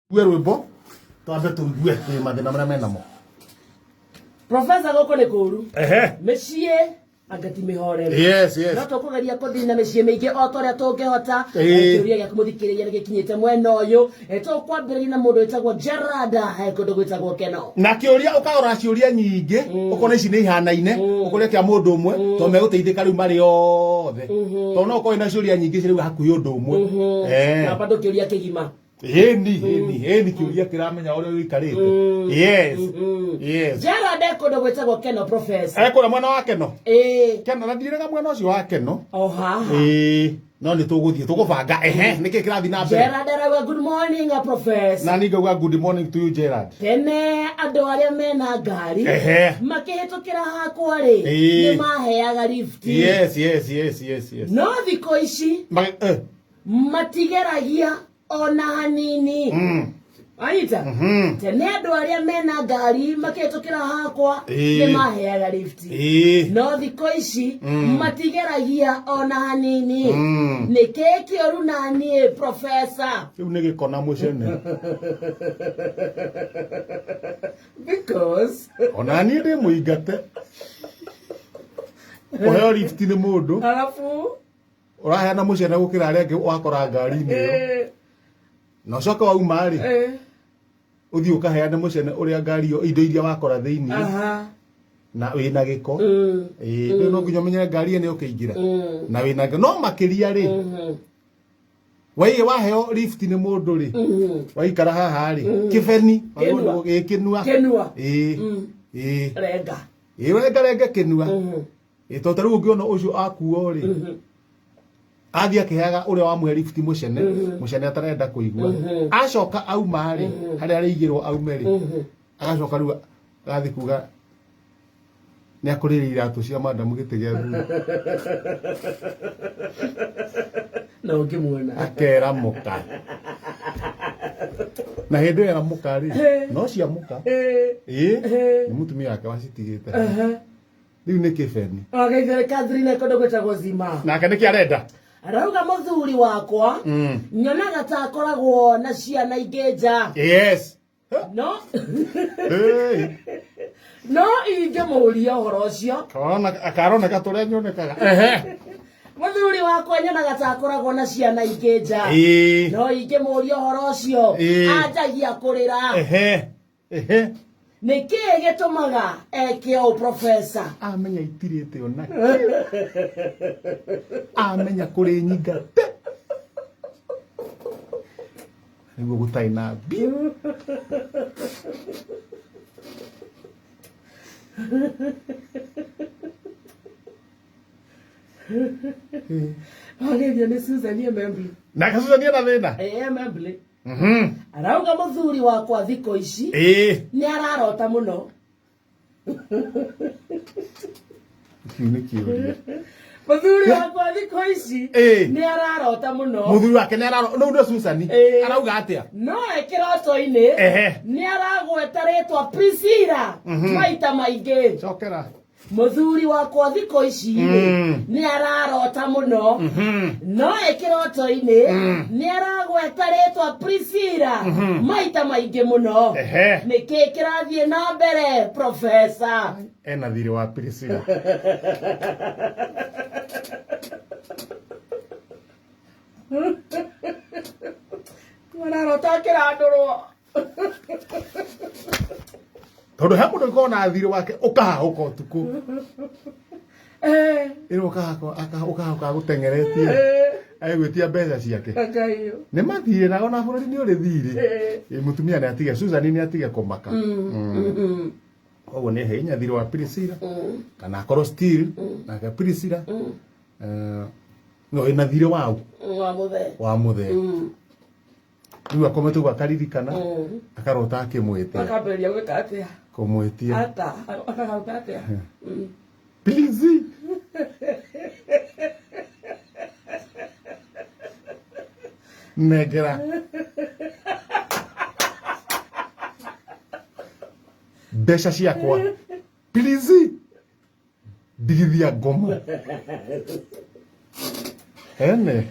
Tũigue rwĩmbo twambe tũigue mathĩna marĩa menamo. Profesa, gũkũ nĩ kũru. Ehe. Mĩciĩ anga ti mĩhoreru. Yes. No tũkũgeria kũthii na mĩciĩ mĩingĩ o ta ũrĩa tũngĩhota. Ĩĩ. Kĩũria gĩaku mũthikĩrĩria nĩ gĩkinyĩte mwena ũyũ. Tũkwambĩrĩria na mũndũ wĩtagwo Gerard, kũndũ gwĩtagwo Keno. Na kĩũria ũkarora ciũria nyingĩ, ũkona ici nĩ ihanaine, ũkoria kĩa mũndũ ũmwe tondũ megũteithĩka rĩu marĩ othe, tondũ no ũkorwo na ciũria nyingĩ cirĩ hakuhĩ ũndũ ũmwe. Na bado kĩũria kĩgima. Ĩni kĩũria kĩramenya ũrĩa ũikarĩte. Yes. Gerard e kũndũ gwĩtagwo Keno, Professor. Ekũrĩa mwena wa Keno. Ĩĩ. Keno na ndirĩga mwena ũcio wa Keno. O haha. Ĩĩ, no nĩ tũgũthiĩ tũgũbanga. Ehe, nĩkĩ kĩrathiĩ na mbere? Gerard arauga, "Good morning, Professor." Na niĩ ngauga, "Good morning to you, Gerard." Tene andũ arĩa mena ngari makĩhĩtũkĩra hakwa rĩ, nĩ maheaga lift. Yes. No thikũ ici matigeragia ona hanini. Anyita, tene andũ arĩa mena ngari makĩhĩtũkĩra hakwa nĩ maheaga lift, no thikũ ici matigeragia ona hanini. Nĩ kĩĩ kĩũru na niĩ, Profesa? Rĩu nĩ gĩkona mũcene. Because ona niĩ ndĩ mũingate kũheo lift nĩ mũndũ arabu ũraheana mũcene gũkĩra arĩa angĩ wakora ngari-inĩ ĩyo, na ũcoke wauma rĩ, ũthiĩ ũkaheane mũcene ũrĩa ngari ĩyo indo iria wakora thĩinĩ na wĩna gĩko. Ĩĩ, rĩu no nginya ũmenyere ngari ĩyo nĩ ũkĩingĩra na wĩna gĩko. No makĩria rĩ, waiye waheo lift nĩ mũndũ rĩ, waikara haha rĩ, kĩbeni. Kĩnua. Ĩĩ, kĩnua. Kĩnua. Ĩĩ. Renga. Ĩĩ, rengarenge kĩnua. Ĩĩ, tondũ ta rĩu ũngĩona ũcio akuo rĩ, athiĩ akĩheaga ũrĩa wamũhe lift mũcene, mũcene atarenda kũigua, acoka auma rĩ, harĩa arĩigĩrwo aume rĩ, agacoka rĩu agathiĩ kuga nĩ akũrĩire iratũ cia madamu gĩtĩ gĩa thutha. Na ũngĩmuona akera mũka, na hĩndĩ ĩyo era mũka rĩ, no cia mũka. Ĩĩ, nĩ mũtumia wake wacitigĩte. Rĩu nĩ kĩbeni. Wagaithere Catherine kũndũ gwĩtagwo Zima. Nake nĩkĩ arenda? Arauga, "Mũthuri wakwa nyonaga ta akoragwo na ciana ingĩ nja, no Hey. no ingĩmũria ũhoro ũcio." Akaroneka tũrĩa nyonekaga. Ehe. "Mũthuri wakwa nyonaga ta akoragwo na ciana ingĩ nja, no ingĩmũria ũhoro ũcio, anjagia kũrĩra. Ehe ehe. Nĩ kĩĩ gĩtũmaga eke ũũ, Profesa?" Amenya itirĩte ona amenya kũrĩ nyingate nĩguo gũtarĩ na mbia. Wagethio nĩ Susan Emembli. Nake Susan ena thĩna. Emembli arauga, "Mũthuri wakwa thikũ ici nĩ ararota mũno." Kĩu nĩ kĩũria. Mũthuri wakwa thikũ ici nĩ ararota mũno. Mũthuri wake nĩ araro no nĩ Susan. Arauga atĩa? No e kĩroto-inĩ nĩ aragweta rĩtwa Priscilla maita maingĩ. Cokera. Mũthuri wakwa thikũ ici nĩ ararota mũno, no e kĩroto-inĩ nĩ aragweta rĩtwa Priscilla maita maingĩ mũno. Nĩ kĩĩ kĩrathiĩ na mbere, Profesa?" Ena thirĩ wa Priscilla. Ararota akĩrandũrwo. Tondũ he mũndũ ũkoragwo na thirĩ wake, ũkahahũka ũtukũ, ĩrĩa ũkahahũka agũteng'eretie agĩgwĩtia mbeca ciake. Ngai. Nĩ mathirĩ na ona bũrũri nĩ ũrĩ thirĩ. Ĩ, mũtumia nĩ atige, Susan nĩ atige kũmaka. Koguo nĩ hinya thirĩ wa Priscilla kana akorwo still nake Priscilla, no ĩna thirĩ wau. Wa mũthee. Wa mũthee. Rĩu akomete ũguo akaririkana, akarota akĩmwĩtia. Akambĩrĩria gwĩka atĩa? Kũmwĩtia. Ata akagauka atĩa? Please. Nengera mbeca ciakwa, please, ndigithia ngoma ene.